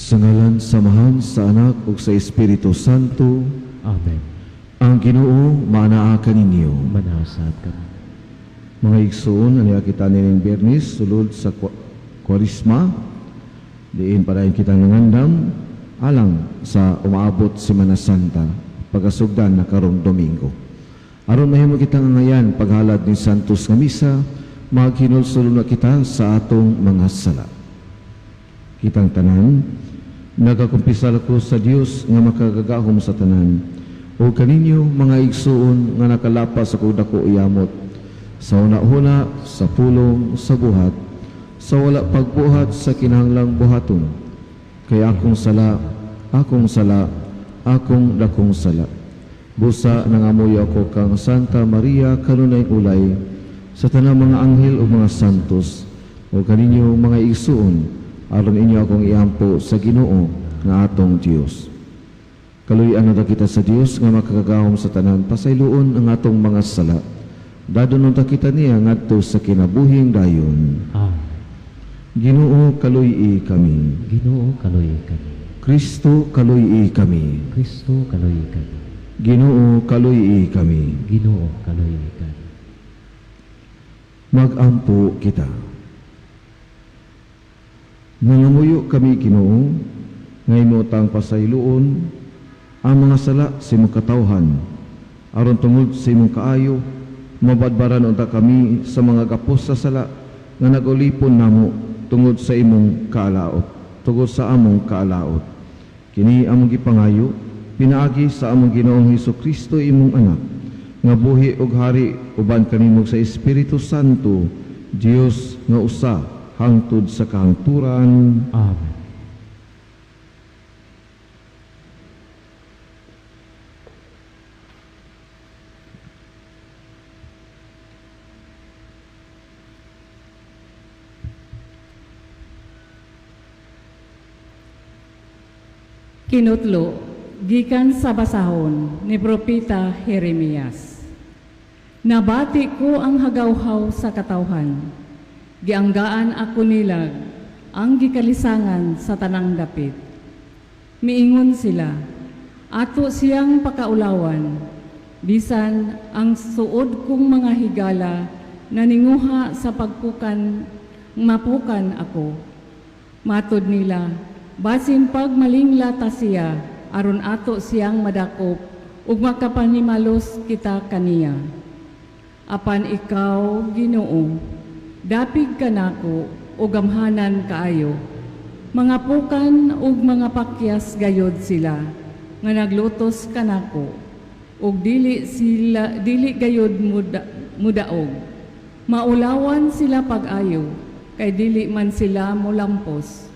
Sa ngalan sa Amahan, sa Anak ug sa Espiritu Santo. Amen. Ang Ginoo maanaa kaninyo. Manaa sab kamo. Mga igsoon, aniya kita nining Biyernes sulod sa Kwaresma. Diin padayon kitang nangandam alang sa umaabot Semana Santa, pagkasugdan na karong Domingo. Aron mahimo kitang angayan paghalad ni Santos nga Misa, maghinulsol na kita sa atong mga sala. Kitang tanan, nagakumpisal ako sa Dios nga makagagahom sa tanan, o kaninyo mga igsuon nga nakalapas sa dako yamot, sa una-una, sa pulong, sa buhat, sa wala pagbuhat sa kinahanglang buhaton. Kay akong sala, akong sala, akong dakong sala. Busa nangamuyo ako kang Santa Maria kanunay ulay, sa tanang mga anghel o mga santos, o kaninyo mga igsuon, aron inyo akong iampo sa Ginoo nga atong Dios. Kaluy-an na kita sa Dios nga makagagahom sa tanan, pasayloon ang atong mga sala. Dadon unta kita niya ngadto sa kinabuhing dayon. Amen. Ginoo, kaluy-i kami. Ginoo, kaluy-i kami. Kristo, kaluy-i kami. Kristo, kaluy-i kami. Ginoo, kaluy-i kami. Ginoo, kaluy-i kami. Magampo kita. Nangamuyo kami, Ginoo, nga imo tang pasayloon ang mga sala sa imong katawhan, aron tungod sa imong kaayo mabadbaran unta kami sa mga gapos sa sala nga nagulipon namo tungod sa imong kaalaot, tungod sa among kaalaot. Kini among gipangayo pinaagi sa among Ginoong Hesukristo, imong anak, nga buhi ug hari uban kanimo sa Espiritu Santo, Dios nga usa hangtod sa kahangturan. Amen. Kinutlo, gikan sa basahon ni Propeta Jeremias. Nabati ko ang hagawhaw sa katawhan. Gianggaan ako nilag ang gikalisangan sa tanang dapit. Miingon sila, ato siyang pakaulawan, bisan ang suod kong mga higala naninguha sa pagpukan, mapukan ako. Matod nila, basin pag malingla ta siya, aron ato siyang madakop, ug makapanimalos kita kaniya. Apan ikaw, Ginoo, dapig kanako ug gamhanan kaayo. Mga pukan ug mga pakyas gayod sila nga naglutos kanako, ug dili sila dili gayod mudaog. Maulawan sila pag-ayo kay dili man sila molampos,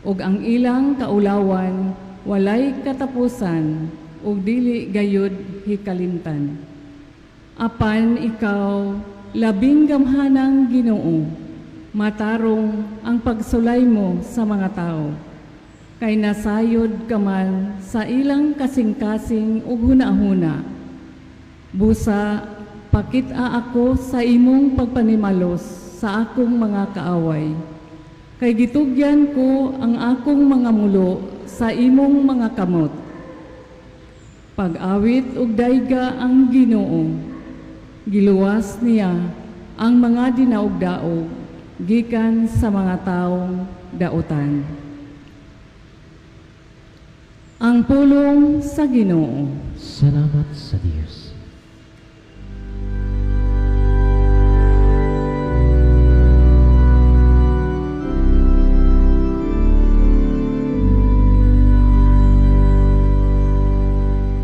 ug ang ilang kaulawan walay katapusan ug dili gayod hikalimtan. Apan ikaw, labing gamhanang Ginoo, matarong ang pagsulay mo sa mga tao. Kay nasayod ka man sa ilang kasing-kasing ug hunahuna. Busa, pakita ako sa imong pagpanimalos sa akong mga kaaway. Kay gitugyan ko ang akong mga mulo sa imong mga kamot. Pag-awit ug dayga ang Ginoo, giluwas niya ang mga dinaog-daog gikan sa mga taong dautan. Ang pulong sa Ginoo. Salamat sa Dios.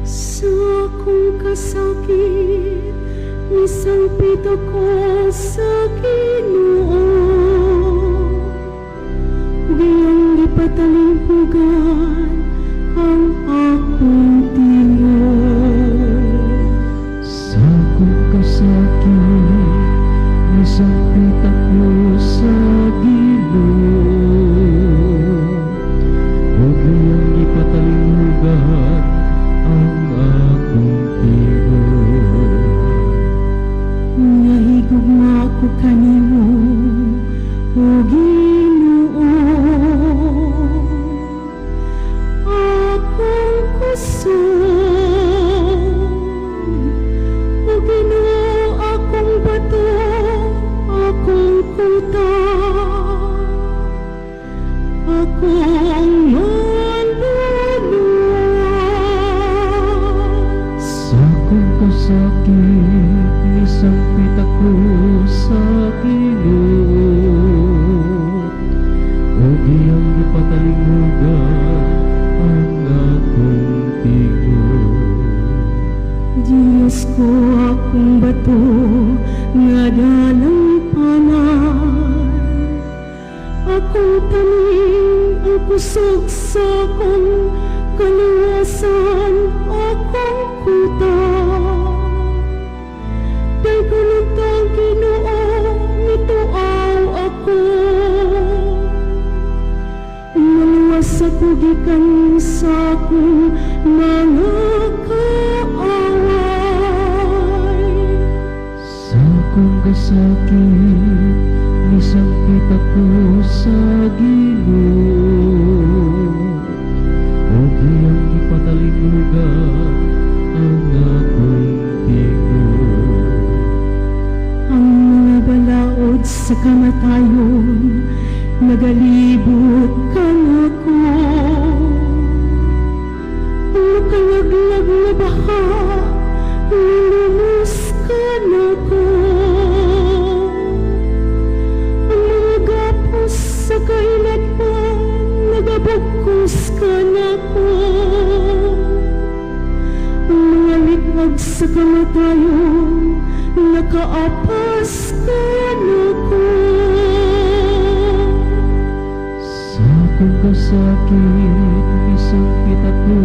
Sa akong kasakit, nisangpit ako sa Ginoo. Ug iyang gipatalinghugan ang akong tingog. Sa akong kasakit, nisangpit ako sa Ginoo. Ug iyang gipatalinghugan ang akong tingog. Nahigugma ko kanimo, o Ginoo. sa akong kaluwasan, akong kuta. Daygon unta ang Ginoo, mituaw ako. Maluwas ako gikan sa akong mga kaaway. Sa akong kasakit, nisangpit ako sa Ginoo. Ug iyang gipatalinghugan ang akong tingog. Ang mga balaod sa kamatayon nagalibot kanako. Ang makalaglag nga baha nilumos kanako. Ang mga gapos sa kailad-an nagabugkos kanako. Ang mga lig-ag sa kamatayon nakaapas kanako. Sa akong kasakit, nisangpit ako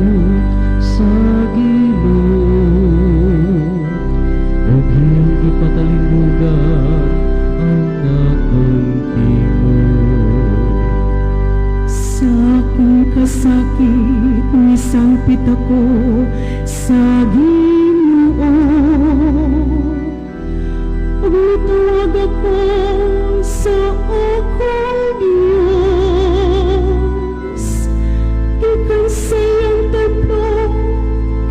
sa Ginoo. Ug iyang gipatalinghugan ang akong tingog. Sa akong kasakit, nisangpit ako sa Ginoo. Ug nitawag ako sa akong Diyos. Gikan sa iyang templo,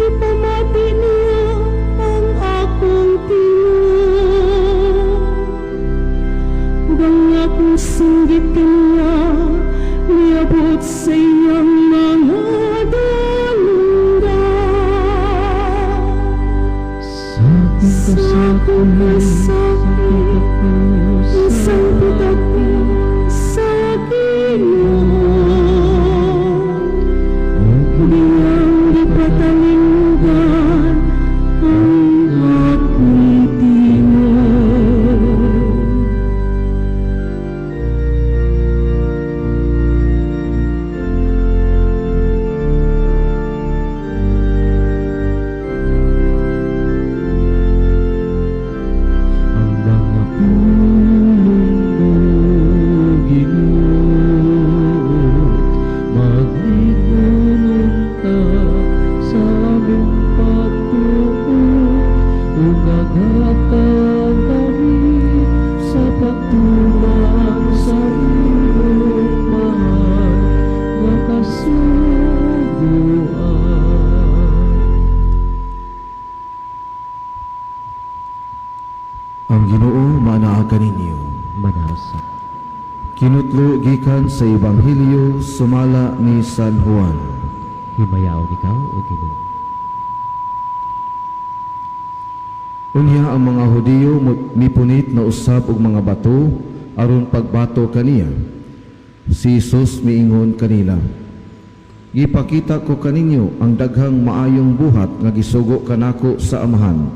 gipamati niya ang akong tingog. Ug ang akong singgit kaniya miabot sa iyang mga dalunggan. Sa akong kasakit, Nisangpit ako sa Ginoo. Ug Iyang gipatalinghugan ang akong tingog. Ang mga pulong mo, Ginoo, maglig-on unta sa among pagtuo, ug aghatag kami sa pagtuman sa imong mahal nga kasuguan. Ang Ginoo manaa kaninyo. Manasa. Kinutlo gikan sa Ebanghelyo sumala ni San Juan. Himayaon ikaw, O Ginoo. Unya ang mga Hudiyo mipunit na usab og mga bato aron pagbato kaniya. Si Jesus miingon kanila, "Gipakita ko kaninyo ang daghang maayong buhat nga gisugo kanako sa Amahan.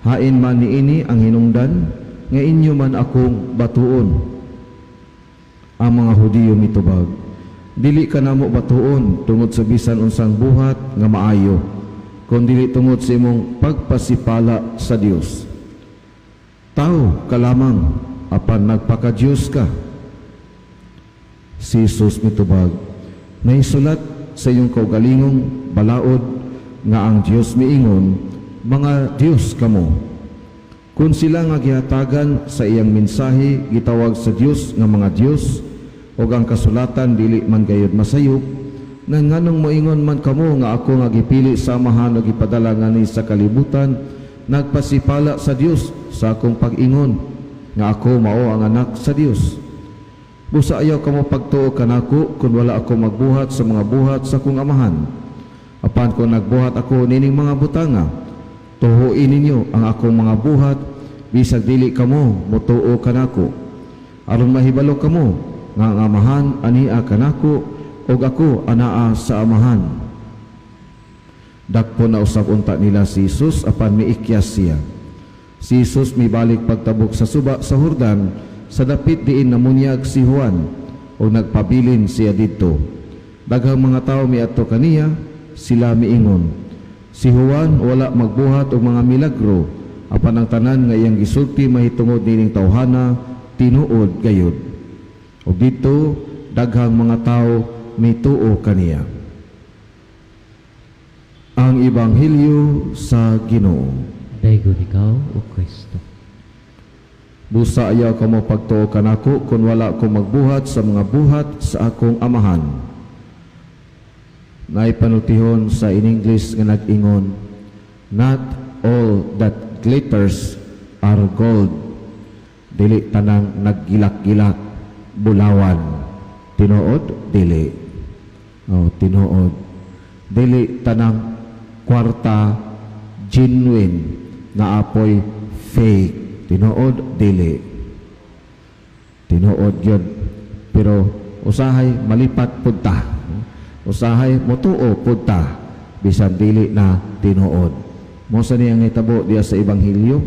Hain man niini ang hinungdan nga inyo man akong batuon." Ang mga Hudiyo mitubag, "Dili ka namo batuon tungod sa bisan unsang buhat nga maayo, kun dili tungod sa imong pagpasipala sa Dios. Tao ka lamang, apan nagpaka-Dios ka." Si Jesus mitubag, "Naisulat sa iyong kaugalingong balaod nga ang Dios miingon, 'Mga Dios kamo.' Kung sila nga gihatagan sa iyang mensahe gitawag sa Dios nga mga Dios, ug ang kasulatan dili man gayud masayop, na nganong moingon man kamo nga ako nga gipili sa Amahan ug gipadala ngani sa kalibutan nagpasipala sa Dios sa akong pag-ingon nga ako mao ang anak sa Dios? Busa ayaw kamo pagtuo kanako kung wala ako magbuhat sa mga buhat sa akong Amahan. Apan kung nagbuhat ako nining mga butanga, tuhoin ninyo ang akong mga buhat, bisag dili kamo motuo kanako, aron mahibalo kamo nga ang Amahan ania kanako ug ako anaa sa Amahan." Dakpo na usab unta nila si Jesus, apan miikyas siya. Si Jesus mibalik pagtabok sa suba sa Jordan, sa dapit diin namunyag si Juan, ug nagpabilin siya didto. Daghang mga tawo miadto kaniya, sila miingon, "Si Juan wala magbuhat og mga milagro, apan ang tanan nga iyang gisulti mahitungod nining tawhana tinuod gayud." Ug didto daghang mga tawo mituo kaniya. Ang Ebanghelyo sa Ginoo. Daygon ikaw, O Kristo. Busa ayaw kamo pagtuo kanako kung wala ko magbuhat sa mga buhat sa akong Amahan. Naipanultihon sa in English nga nag-ingon, "Not all that glitters are gold." Dili tanang naggilak-gilak bulawan. Tinuod, dili. Oh, tinuod. Dili tanang kwarta genuine, naa poy fake. Tinuod, dili. Tinuod yun. Pero usahay malipat pud ta. Usahay motuo pud ta bisan dili na tinuod. Mao sa niyang nitabo diya sa Ebanghelyo.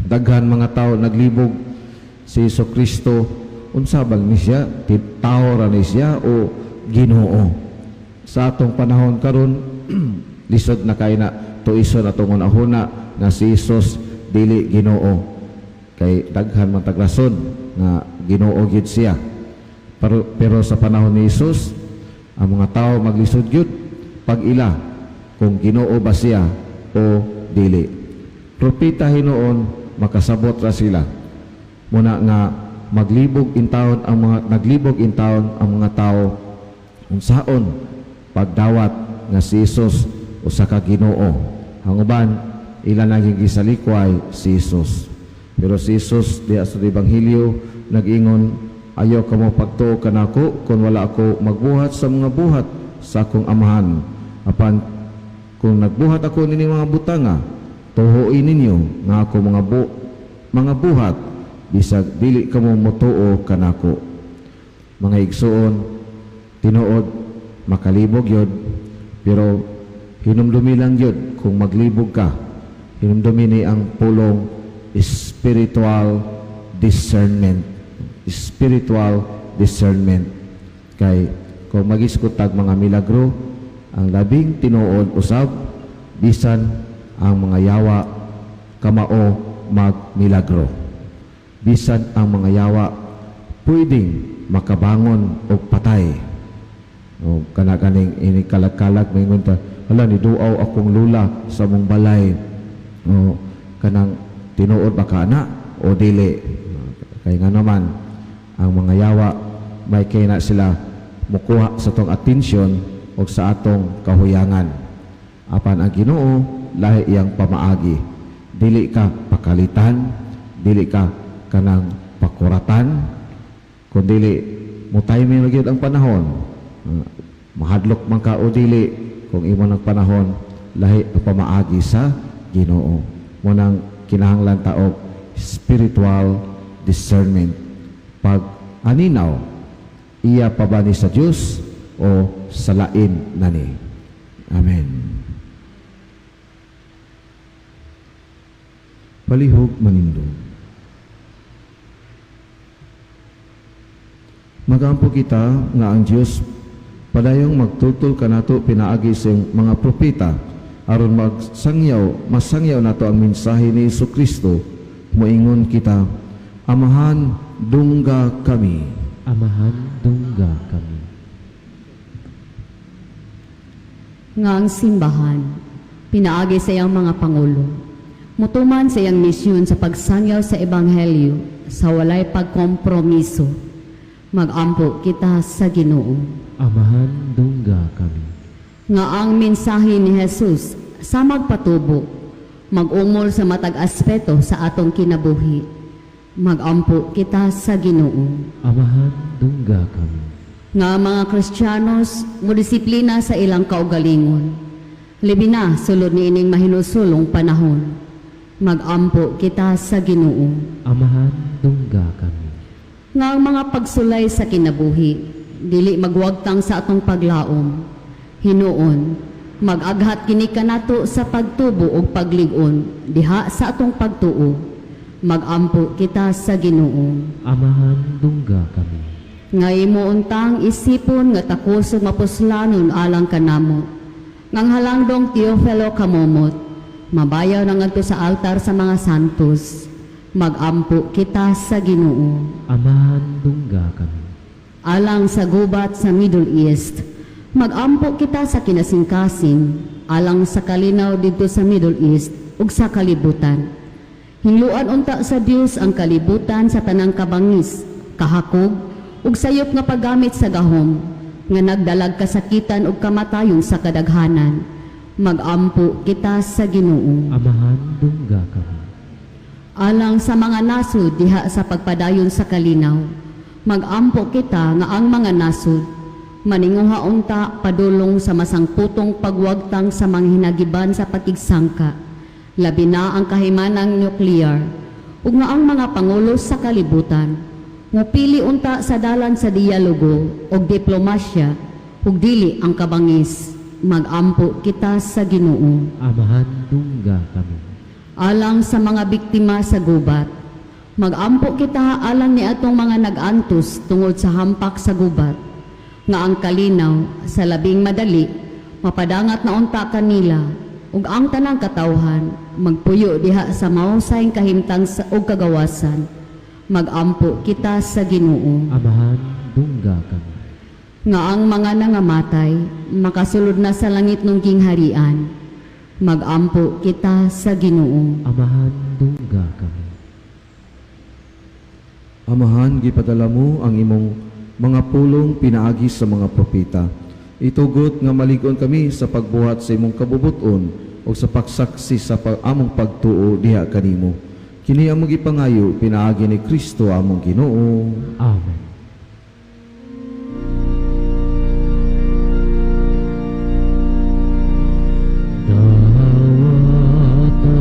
Daghan mga tao naglibog si Hesus Kristo, unsa bang ni siya? Tao ra ni siya o Ginoo? Sa atong panahon karon, lisod na kay na tuison atong hunahuna nga si Jesus dili Ginoo, kay daghan man tag rason nga Ginoo gyud siya. Pero sa panahon ni Jesus, ang mga tao maglisod gyud pag-ila kung Ginoo ba siya o dili. Propeta hinuon, makasabot ra sila. Muna nga maglibog intawon ang mga naglibog intawon ang mga tao unsaon pagdawat nga si Jesus usa ka Ginoo. Ang uban, ila naging gisalikway si Jesus. Pero si Jesus diha sa Ebanghelyo nag-ingon, "Ayaw kamo pagtuo kanako kung wala ako magbuhat sa mga buhat sa akong Amahan. Apan kung nagbuhat ako nini mga butanga, tuoi ninyo nga ako mga buhat bisag dili kamo motuo kanako." Mga igsuon, tinuod makalibog yod, pero hinumdumi lang yod kung maglibog ka. Hinumdumi ni ang pulong spiritual discernment. Spiritual discernment. Kay kung magisgot tag mga milagro, ang labing tinuod usab, bisan ang mga yawa kamao magmilagro. Bisan ang mga yawa pwedeng makabangon og patay. O kana kaning ini kalag-kalag maingon ta, "Hala, ni duaw akong lula sa mong balay." O kanang tinuod ba ka na o dili? Kay nga naman ang mga yawa may kay na sila mukuha sa atong atensyon o sa atong kahuyangan. Apan ang Ginoo lahi iyang pamaagi. Dili ka pakalitan, dili ka kanang pakuratan, kun dili mo timing ra gyud ang panahon. Mahadlok man ka o dili, kung imo ng panahon, lahi ang pamaagi sa Ginoo. Mao nang kinahanglan ta og spiritual discernment. Pag aninaw, iya pa ba ni sa Dios o sa lain na ni? Amen. Palihog manindog. Magampo kita nga ang Dios padayong magtultol kanato pinaagi sa mga propeta aron magsangyaw, masangyaw nato ang mensahe ni Kristo. Moingon kita, Amahan, dungga kami. Amahan, dungga kami. Nga ang simbahan, pinaagi sa iyang mga pangulo, mutuman sa iyang misyon sa pagsangyaw sa Ebanghelyo sa walay pagkompromiso. Magampo kita sa Ginoo. Amahan, dungga kami. Nga ang mensahe ni Jesus sa magpatubo, mag-umol sa matag aspeto sa atong kinabuhi. Magampo kita sa Ginoo. Amahan, dungga kami. Nga ang mga Kristiyanos modisiplina sa ilang kaugalingon. Libi na sulod niining mahinusulong panahon. Magampo kita sa Ginoo. Amahan, dungga kami. Nga ang mga pagsulay sa kinabuhi, dili magwagtang sa atong paglaom. Hinuon, mag-aghat kini kanato sa pagtubo ug paglig-on diha sa atong pagtuo. Magampo kita sa Ginoo. Amahan, dungga kami. Nga imo untang isipon nga takos ug mapuslanon alang kanamo. Ngang halangdong Teofilo Camomot, mabayaw na ngadto sa altar sa mga santos. Magampo kita sa Ginoo. Amahan, dungga kami. Alang sa gubat sa Middle East, magampo kita sa kinasingkasing alang sa kalinaw didto sa Middle East ug sa kalibutan. Hinluan unta sa Dios ang kalibutan sa tanang kabangis, kahakog ug sayop nga paggamit sa gahom nga nagdalag kasakitan ug kamatayon sa kadaghanan. Magampo kita sa Ginoo. Amahan, dungga kami. Alang sa mga nasod diha sa pagpadayon sa kalinaw, magampo kita nga ang mga nasod maninguha unta padulong sa masangputong pagwagtang sa mga hinagiban sa pakigsangka, labi na ang kahimanang nuklear, ug nga ang mga pangulo sa kalibutan mupili unta sa dalan sa dialogo ug diplomasya ug dili ang kabangis. Magampo kita sa Ginoo. Amahan, dungga kami. Alang sa mga biktima sa gubat, magampo kita alang ni atong mga nag-antos tungod sa hampak sa gubat, nga ang kalinaw sa labing madali mapadangat na unta kanila ug ang tanang katawhan magpuyo diha sa mahusay kahimtang ug kagawasan. Magampo kita sa Ginoo. Amahan, dungga kami. Nga ang mga nangamatay makasulod na sa langit nung gingharian. Magampo kita sa Ginoo. Amahan, dungga kami. Amahan, gipadala mo ang imong mga pulong pinaagi sa mga propeta. Itugot nga malig-on kami sa pagbuhat sa imong kabubuton o sa pagsaksi sa among pagtuo diha kanimo. Kini among gipangayo pinaagi ni Kristo among Ginoo. Amen. Dawata,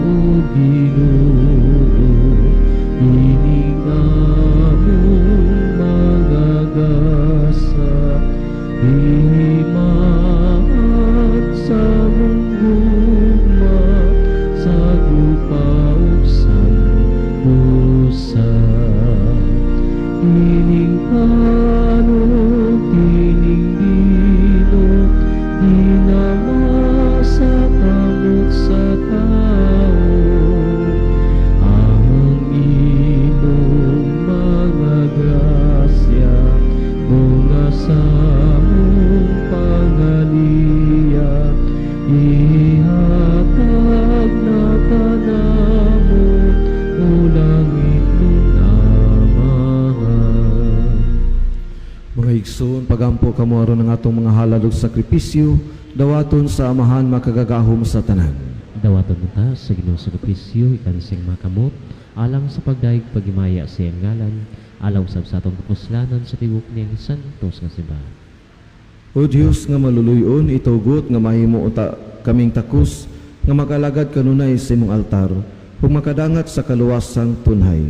O Ginoo, ining among mga gasa, ihimaat sa among gugma, sa gupa ug santosa. Ining panot, ining dino, dinama sa kamot sa tao. Ang imong mga grasya, bunga sa among pangaliya, ihatag na kanamo, o langit mong Amahan. Mga igsoon, pagampo kamo aron ang atong mga halad ug sakripisyo, dawaton sa Amahan makagagahom sa tanan. Dawaton mo ta sa Ginoo sa sakripisyo ikansing makamot alang sa pagdayeg pagimaya sa iyang ngalan, alang usab sa atong kapuslanan sa tibuok niyang santos nga simbahan. O Dios nga maluluyon, itugot nga mahimo unta kaming takos nga makalagad kanunay sa imong altar ug makadangat sa kaluwasang tunhay.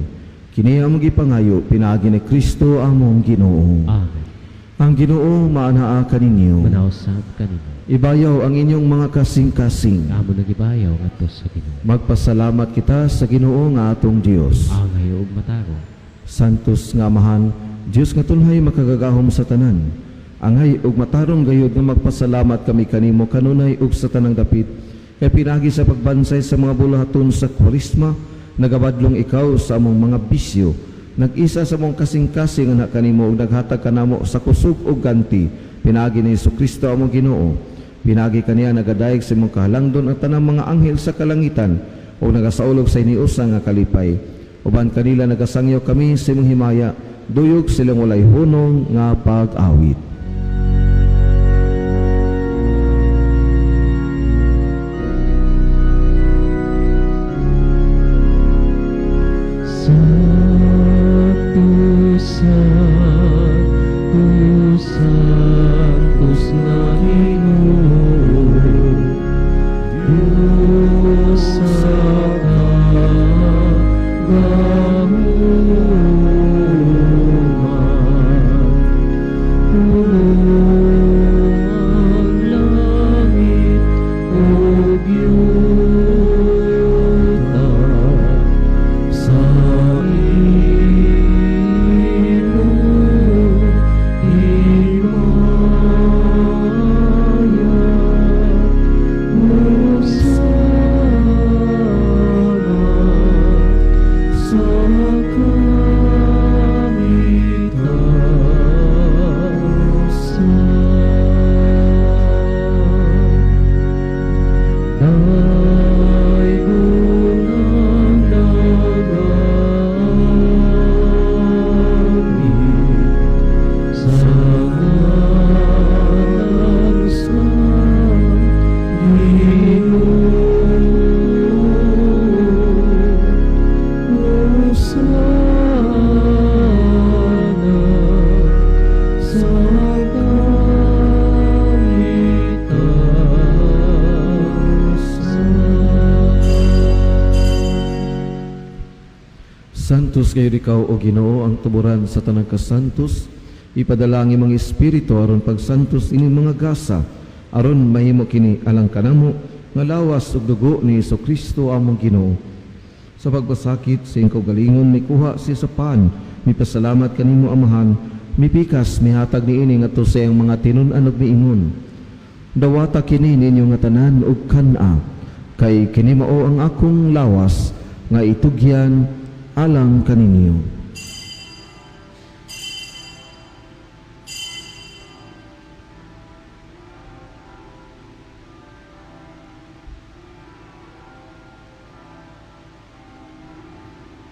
Kini among gipangayo pinaagi ni Kristo among Ginoo. Amen. Ang Ginoo maanaa kaninyo. Manausab kanimo. Ibayaw ang inyong mga kasing-kasing. Amo nagibayaw ngadto sa Ginoo. Magpasalamat kita sa Ginoo nga atong Dios. Angay ug matarong. Santos nga Amahan, Dios nga tunhay makagagahom sa tanan. Angay ug matarong gayud nga magpasalamat kami kanimo kanunay ug sa tanang dapit. Kay pinaagi sa pagbansay sa mga buluhaton sa Kwaresma, nagabadlong ikaw sa among mga bisyo. Nag-isa sa among kasing-kasing anak kanimo ug naghatag kanamo sa kusog ug ganti. Pinaagi ni Hesukristo among Ginoo. Pinaagi kaniya nagadayeg sa imong kahalangdon ang tanang mga anghel sa kalangitan ug nagasaulog sa iniusa nga kalipay. Uban kanila nagasangyaw kami sa imong himaya, duyog silang walay hunong nga pag-awit. Santo, Santo, Santos nga Ginoo, Diyos sa kagahuman. Santos kayo ikaw, o Ginoo, ang tuburan sa tanang kasantos. Ipadala ang imong espiritu aron pagsantos ining mga gasa, aron mahimo kini alang kanamo nga lawas ug dugo ni Hesukristo among Ginoo. Sa pagpasakit sa iyang kaugalingon, mikuha siya sa pan, mipasalamat kanimo Amahan, mipikas, mihatag niini ngadto sa iyang mga tinun-an ug miingon: Dawata kini ninyo nga tanan ug kan-a, kay kini mao ang akong lawas nga itugyan alang kaninyo.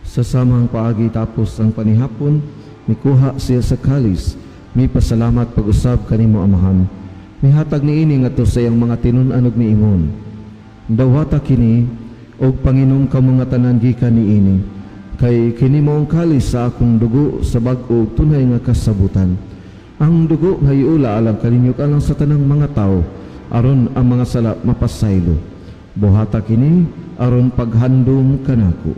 Sa samang paagi tapos ang panihapon, mikuha siya sa kalis, mipasalamat pag-usab kanimo Amahan, mihatag niini ngadto sa iyang mga tinun-an ug miingon: Dawata kini og panginom kamo nga tanan gikan niini, kay kini mao ang kalis sa akong dugo sa bag-o ug tunay nga kasabutan. Ang dugo nga iula alang kaninyo alang sa tanang mga tawo, aron ang mga sala mapasaylo. Buhata kini aron paghandom kanako.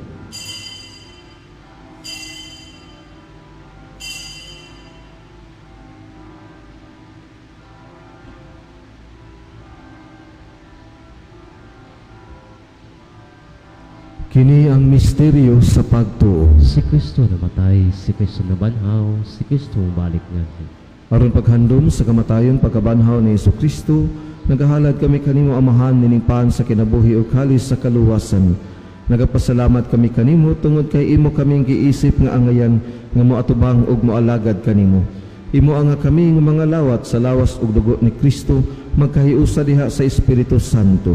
Kini ang misteryo sa pagtuo. Si Kristo namatay, si Kristo nabanhaw, si Kristo balik nganhi. Aron paghandom sa kamatayon pagkabanhaw ni Hesukristo, nagahalad kami kanimo Amahan nining pan sa kinabuhi o kalis sa kaluwasan. Nagapasalamat kami kanimo tungod kay imo kaming giisip nga angayan nga moatubang ug moalagad kanimo. Imo nga kami nga mga lawat sa lawas ug dugo ni Kristo magkahiusa diha sa Espiritu Santo.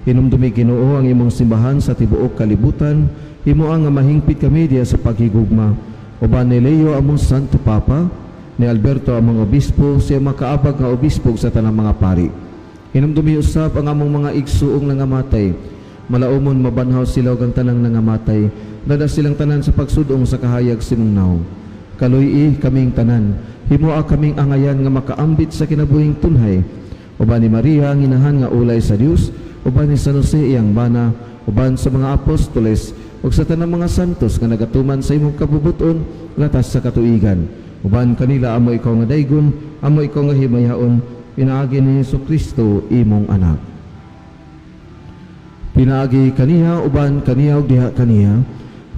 Hinumdumi Ginoo ang imong simbahan sa tibuok kalibutan, imo ang mahingpit kami diha sa paghigugma. Uban ni Leo among Santo Papa, ni Alberto among obispo, siya makaabag nga obispo sa tanang mga pari. Hinumdumi usab ang among mga igsuong nangamatay. Malaumon mabanhaw sila og ang tanang nangamatay, dada silang tanan sa pagsudong sa kahayag simungnaw. Kaluy-i kaming tanan, himoa kaming angayan nga makaambit sa kinabuhing tunhay. Uban ni Maria ang inahan nga ulay sa Dios, uban ni San Jose iyang bana, uban sa mga apostoles, ug sa tanang mga santos nga nagatuman sa imong kabubuton latas sa katuigan. Uban kanila amo ikaw nga daygon, amo ikaw nga himayaon, pinaagi ni Hesukristo imong anak. Pinaagi kaniya, uban kaniya ug diha kaniya,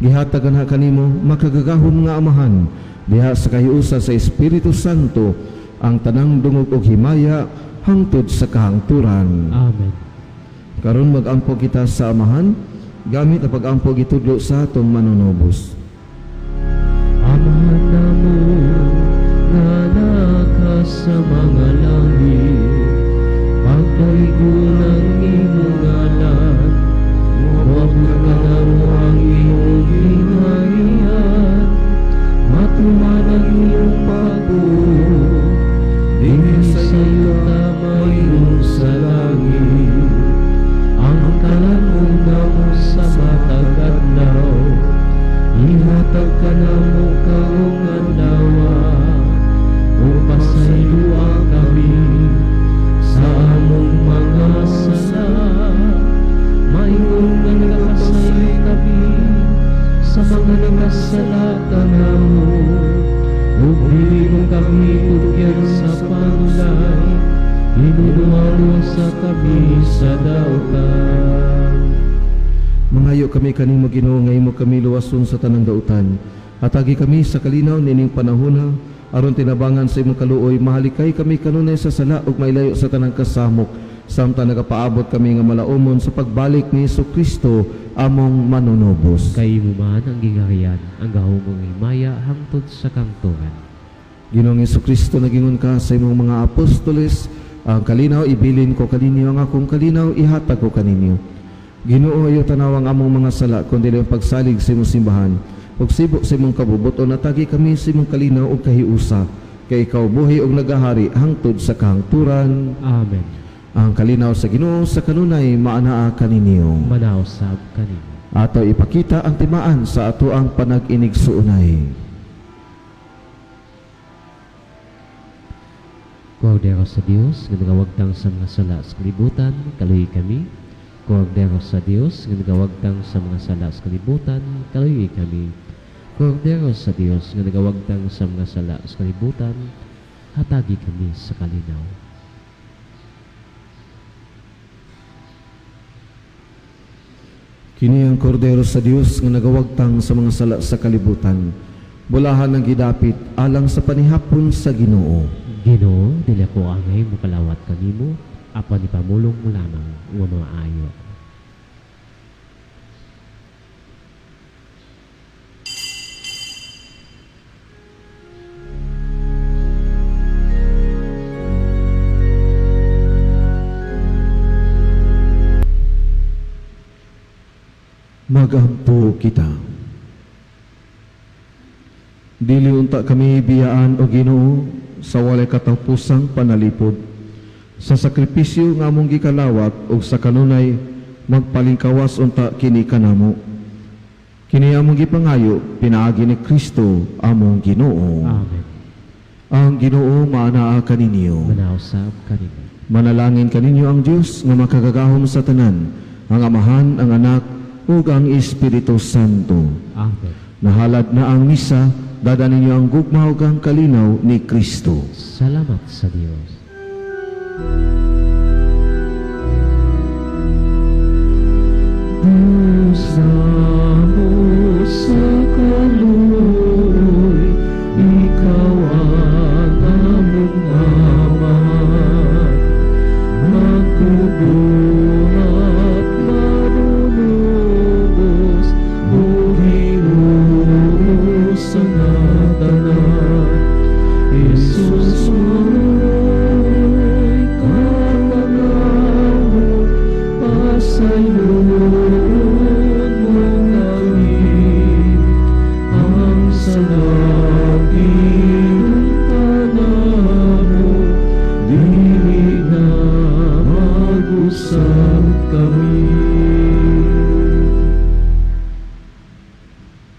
gihatagan ha kanimo makagagahom nga Amahan, diha sa kahiusa sa Espiritu Santo, ang tanang dungog ug himaya hangtod sa kahangturan. Amen. Karon mag-ampo kita sa Amahan, gamit ang pag-ampo gitudlo sa atong manunubos. Amahan namo nga naa sa mga langit, pagdaygon ang imong ngalan, moabot kanamo ang imong gingharian, matuman ang imong pagbuot, dinhi sa yuta mayon sa langit. Ang kalan-on namo sa matag adlaw, ihatag kanamo karong adlaw, ug pasayloa kami sa among mga sala, maingon nga nagapasaylo kami sa mga nagkasala kanamo, ug dili mo kami tugyan sa pangulay, hinuduano sa kami sa dautan. Mangayo kami kanimo Ginoo nga imo kami luwason sa tanang dautan. Hatagi kami sa kalinaw nining panahona aron tinabangan sa imong kaluoy, mahalikay kami kanunay sa sala ug mailayo sa tanang kasamok, samtang nagapaabot kami nga malaumon sa pagbalik ni Hesukristo among manunubos. Kay imo man ang gingharian, ang gahom ug himaya hangtod sa kangturan. Ginoong Hesukristo, nagingon ka sa imong mga apostoles, ang kalinaw ibilin ko kaninyo, ang akong kalinaw ihatag ko kaninyo. Ginoo, ayaw tanaw ang among mga sala, kundi ang pagsalig sa imong simbahan. Ug sibo sa imong kabubuton, natagi kami sa imong kalinaw ug kahiusa, kay ikaw buhi ug nagahari hangtod sa kahangturan. Amen. Ang kalinaw sa Ginoo sa kanunay maanaa kaninyo. Manausab kanimo. Ato ipakita ang timaan sa ato ang panag-inigsuonay. Kordero sa Dios nga nagawagtang sa mga sala sa kalibutan, kaluoy kami. Kordero sa Dios nga nagawagtang sa mga sala sa kalibutan, kaluoy kami. Kordero sa Dios nga nagawagtang sa mga sala sa kalibutan, hatagi kami sa kalinaw. Kini ang Kordero sa Dios nga nagawagtang sa mga sala sa kalibutan. Bulahan ang gidapit alang sa panihapon sa Ginoo. Ginoo, dili ako angay mokalawat kanimo, apan ipamulong mo lamang nga maayo. Magampo kita. Dili unta kami biyaan o Ginoo sa walay katapusang panalipod. Sa sakripisyo nga among gikalawat og sa kanunay magpalingkawas unta kini kanamo. Kini among gipangayo pinaagi ni Kristo among Ginoo. Amen. Ang Ginoo maanaa kaninyo. Manausab kanimo. Manalangin kaninyo ang Dios nga makagagahom sa tanan, ang Amahan, ang Anak ug ang Espiritu Santo. Amen. Nahalad na ang misa, dada ninyo ang gugma ug ang kalinaw ni Kristo. Salamat sa Dios. Diyos namo sa kaluoy, ikaw ang among Ama. Magbubuhat, manunubos, o Ginoo sa tanan. Jesus, maoy katanawon, pasayon mo kami ang sala.